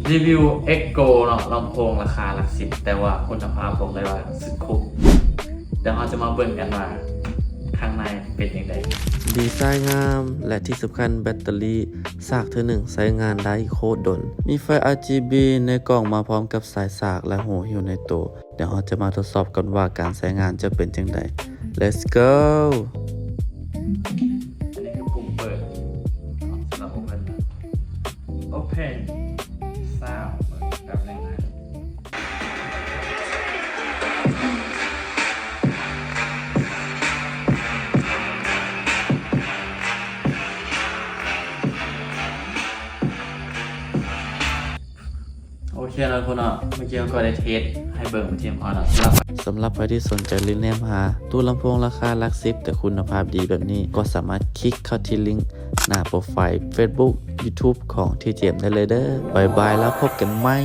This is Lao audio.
ຣີວິວ Echo ເນາະ ລຳໂພງລາຄາຫຼັກສິບ ແຕ່ວ່າຄຸນນະພາບບອກໄດ້ວ່າສຸດຄຸ້ມ. ດຽວເຮົາຈະມາເບິ່ງກັນວ່າຂ້າງໃນເປັນຈັ່ງໃດ. ດີໄຊງາມ ແລະ ທີ່ສຳຄັນແບັດເຕີຣີສາກເທື່ອໜຶ່ງໃຊ້ງານໄດ້ໂຄດດົນ. ມີໄຟ RGB ໃນກ່ອງມາພ້ອມກັບສາຍສາກ ແລະ ຫົວຫິ້ວໃນໂຕ. ດຽວເຮົາຈະມາທົດສອບກັນວ່າການໃຊ້ງານຈະເປັນຈັ່ງໃດ. Let's go! ອັນນີ້ຄືປຸ່ມເປີດສຳລັບ Open Sound ແປັບໜຶ່ງນະ. ໂອເຄເນາະທຸກຄົນເນາະ ເມື່ອກີ້ເຮົາກໍໄດ້ເທສໃຫ້ເບິ່ງເປັນທີ່ຮຽບຮ້ອຍແລ້ວ. ສຳລັບ ສຳລັບໃຜທີ່ສົນໃຈລິ້ນແນມຫາຕູ້ລຳໂພງລາຄາຫຼັກສິບ ແຕ່ຄຸນນະພາບດີແບບນີ້ ກໍສາມາດຄລິກເຂົ້າທີ່ລິ້ງໜ້າໂປຣໄຟ Facebook YouTube ຂອງ TJM ໄດ້ເລີຍເດີ້. ບາຍບາຍ ແລ້ວພົບກັນໃໝ່.